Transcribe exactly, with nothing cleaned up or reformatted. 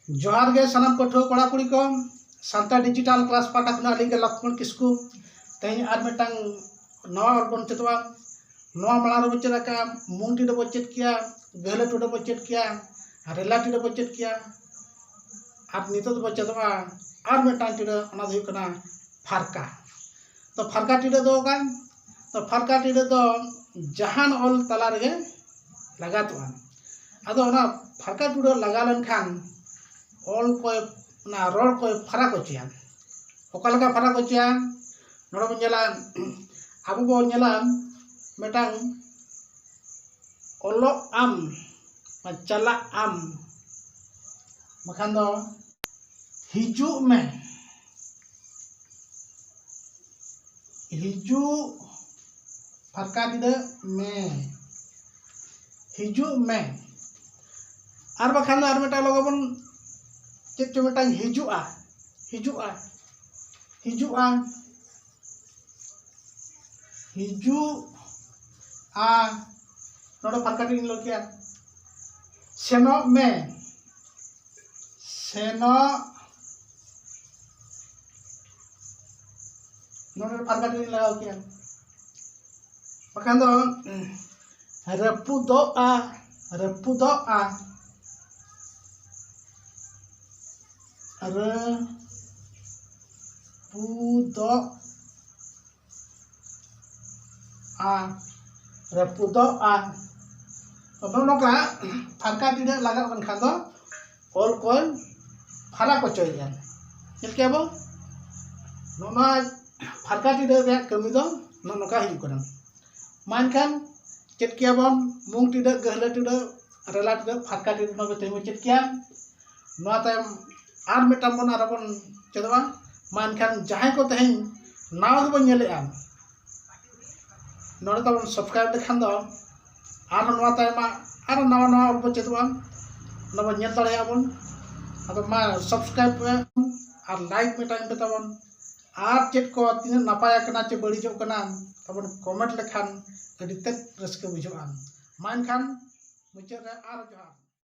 ᱡᱚᱦᱟᱨ ᱜᱮ ᱥᱟᱱᱟᱢ ᱯᱟᱹᱴᱷᱩᱣᱟᱹ ᱠᱚᱲᱟ ᱠᱩᱲᱤ ᱠᱚ᱾ ᱥᱟᱱᱛᱟᱲ ᱰᱤᱡᱤᱴᱟᱞ ᱠᱞᱟᱥ ᱯᱟᱦᱴᱟ ᱠᱷᱚᱱ ᱟᱹᱞᱤᱧ ᱜᱮ ᱞᱚᱠᱷᱢᱚᱬ ᱠᱤᱥᱠᱩ᱾ ᱛᱮᱦᱮᱧ ᱟᱨ ᱢᱤᱫᱴᱟᱝ ᱱᱟᱣᱟ ᱚᱞ ᱵᱚᱱ ᱪᱮᱫᱚᱜᱼᱟ᱾ ᱱᱚᱣᱟ ᱢᱟᱲᱟᱝ ᱨᱮᱵᱚᱱ ᱪᱮᱫ ᱟᱠᱟᱫᱼᱟ, ᱢᱩᱝ ᱴᱤᱰᱟᱹ ᱵᱚᱱ ᱪᱮᱫ ᱠᱮᱭᱟ, ᱜᱟᱹᱦᱞᱟᱹ ᱴᱤᱰᱟᱹ ᱵᱚᱱ ᱪᱮᱫ ᱠᱮᱭᱟ, ᱨᱮᱞᱟ ᱴᱤᱰᱟᱹ ᱵᱚᱱ ᱪᱮᱫ ᱠᱮᱭᱟ᱾ ᱟᱨ ᱱᱤᱛᱚᱜ ᱫᱚᱵᱚᱱ ᱪᱮᱫᱚᱜᱼᱟ ᱟᱨ ᱢᱤᱫᱴᱟᱝ ᱴᱤᱰᱟᱹ, ᱚᱱᱟ ᱫᱚ ᱦᱩᱭᱩᱜ ᱠᱟᱱᱟ ᱯᱷᱟᱨᱠᱟ᱾ ᱛᱚ ᱯᱷᱟᱨᱠᱟ ᱴᱤᱰᱟᱹ ᱫᱚ ᱚᱠᱟ? ᱛᱚ ᱯᱷᱟᱨᱠᱟ ᱴᱤᱰᱟᱹ ᱫᱚ ᱡᱟᱦᱟᱱ ᱚᱞ ᱛᱟᱞᱟ ᱨᱮᱜᱮ ᱞᱟᱜᱟᱛᱚᱜᱼᱟ᱾ ᱟᱫᱚ ᱚᱱᱟ ᱯᱷᱟᱨᱠᱟ ᱴᱤᱰᱟᱹ ᱞᱟᱜᱟᱣ ᱞᱮᱱᱠᱷᱟᱱ ᱚᱞ ᱠᱚᱭ, ᱚᱱᱟ ᱨᱚᱲ ᱠᱚᱭ ᱯᱷᱟᱨᱟᱠ ᱦᱚᱪᱚᱭᱟ᱾ ᱚᱠᱟ ᱞᱮᱠᱟ ᱯᱷᱟᱨᱟᱠ ᱦᱚᱪᱚᱭᱟ? ᱱᱚᱰᱮ ᱵᱚᱱ ᱧᱮᱞᱟ, ᱟᱵᱚ ᱵᱚᱱ ᱧᱮᱞᱟ ᱢᱤᱫᱴᱟᱝ ᱚᱞᱚᱜ ᱟᱢ, ᱪᱟᱞᱟᱜ ᱟᱢ, ᱵᱟᱠᱷᱟᱱ ᱫᱚ ᱦᱤᱡᱩᱜ ᱢᱮ, ᱦᱤᱡᱩᱜ, ᱯᱷᱟᱨᱠᱟ ᱴᱤᱰᱟᱹ ᱢᱮ, ᱦᱤᱡᱩᱜ ᱢᱮ᱾ ᱟᱨ ᱵᱟᱠᱷᱟᱱ ᱫᱚ ᱟᱨ ᱢᱤᱫᱴᱟᱝ ᱞᱚᱜᱚ ᱵᱚᱱ, ᱪᱮᱫ ᱪᱚ ᱢᱤᱫᱴᱟᱝ ᱦᱤᱡᱩᱜᱼᱟ, ᱦᱤᱡᱩᱜᱼᱟ, ᱦᱤᱡᱩᱜᱼᱟ, ᱦᱤᱡᱩᱜᱼᱟ᱾ ᱱᱚᱰᱮ ᱯᱷᱟᱨᱠᱟ ᱴᱤᱰᱟᱹᱧ ᱞᱟᱹᱭ ᱠᱮᱜᱼᱟ, ᱥᱮᱱᱚᱜ ᱢᱮ, ᱥᱮᱱᱚᱜ, ᱱᱚᱰᱮ ᱯᱷᱟᱨᱠᱟ ᱴᱤᱰᱟᱹᱧ ᱞᱟᱜᱟᱣ ᱠᱮᱜᱼᱟ᱾ ᱵᱟᱠᱷᱟᱱ ᱫᱚ ᱨᱟᱹᱯᱩᱫᱚᱜᱼᱟ, ᱨᱟᱹᱯᱩᱫᱚᱜᱼᱟ, ᱨᱟᱹᱯᱩᱫᱚᱜᱼᱟ, ᱨᱟᱹᱯᱩᱫᱚᱜᱼᱟ᱾ ᱛᱚ ᱱᱚᱜᱼᱚ ᱱᱚᱝᱠᱟ ᱯᱷᱟᱨᱠᱟ ᱴᱤᱰᱟᱹ ᱞᱟᱜᱟᱣ ᱞᱮᱱᱠᱷᱟᱱ ᱫᱚ ᱚᱞ ᱠᱚᱭ ᱯᱷᱟᱨᱟᱠ ᱦᱚᱪᱚᱭᱮᱫᱼᱟ᱾ ᱧᱮᱞ ᱠᱮᱜᱼᱟ ᱵᱚᱱ, ᱱᱚᱜᱼᱚ ᱱᱚᱣᱟ ᱯᱷᱟᱨᱠᱟ ᱴᱤᱰᱟᱹ ᱨᱮᱭᱟᱜ ᱠᱟᱹᱢᱤ ᱫᱚ ᱱᱚᱜᱼᱚ ᱱᱚᱝᱠᱟ ᱦᱩᱭᱩᱜ ᱠᱟᱱᱟ᱾ ᱢᱟ ᱮᱱᱠᱷᱟᱱ ᱪᱮᱫ ᱠᱮᱜᱼᱟ ᱵᱚᱱ ᱢᱩᱝ ᱴᱤᱰᱟᱹ, ᱜᱟᱹᱦᱞᱟᱹ ᱴᱤᱰᱟᱹ, ᱨᱮᱞᱟ ᱴᱤᱰᱟᱹ, ᱯᱷᱟᱨᱠᱟ ᱴᱤᱰᱟᱹ, ᱱᱚᱣᱟ ᱠᱚ ᱛᱮᱦᱮᱧ ᱵᱚᱱ ᱪᱮᱫ ᱠᱮᱜᱼᱟ᱾ ᱱᱚᱣᱟ ᱛᱟᱭᱚᱢ ᱟᱨ ᱢᱤᱫᱴᱟᱝ ᱵᱚᱱ ᱟᱨᱚ ᱵᱚᱱ ᱪᱮᱫᱚᱜᱼᱟ᱾ ᱢᱟ ᱮᱱᱠᱷᱟᱱ ᱡᱟᱦᱟᱸᱭ ᱠᱚ ᱛᱮᱦᱮᱧ ᱱᱟᱣᱟ ᱜᱮᱵᱚᱱ ᱧᱮᱞᱮᱜᱼᱟ, ᱱᱚᱰᱮ ᱛᱟᱵᱚᱱ subscribe ᱞᱮᱠᱷᱟᱱ ᱫᱚ ᱟᱨᱦᱚᱸ ᱱᱚᱣᱟ ᱛᱟᱭᱚᱢᱟᱜ ᱟᱨᱦᱚᱸ ᱱᱟᱣᱟ ᱱᱟᱣᱟ ᱚᱞ ᱵᱚᱱ ᱪᱮᱫᱚᱜᱼᱟ, ᱚᱱᱟ ᱵᱚᱱ ᱧᱮᱞ ᱫᱟᱲᱮᱭᱟᱜᱼᱟ ᱵᱚᱱ᱾ ᱟᱫᱚ ᱢᱟ subscribe ᱯᱮ ᱟᱨ like ᱢᱤᱫᱴᱟᱝ ᱯᱮ ᱛᱟᱵᱚᱱ᱾ ᱟᱨ ᱪᱮᱫ ᱠᱚ ᱛᱤᱱᱟᱹᱜ ᱱᱟᱯᱟᱭ ᱟᱠᱟᱱᱟ ᱪᱮ ᱵᱟᱹᱲᱤᱡᱚᱜ ᱠᱟᱱᱟ ᱛᱟᱵᱚᱱ comment ᱞᱮᱠᱷᱟᱱ ᱟᱹᱰᱤ ᱛᱮᱫ ᱨᱟᱹᱥᱠᱟᱹ ᱵᱩᱡᱷᱟᱹᱜᱼᱟ᱾ ᱢᱟ ᱮᱱᱠᱷᱟᱱ ᱢᱩᱪᱟᱹᱫ ᱨᱮ ᱟᱨ ᱡᱚᱦᱟᱨ᱾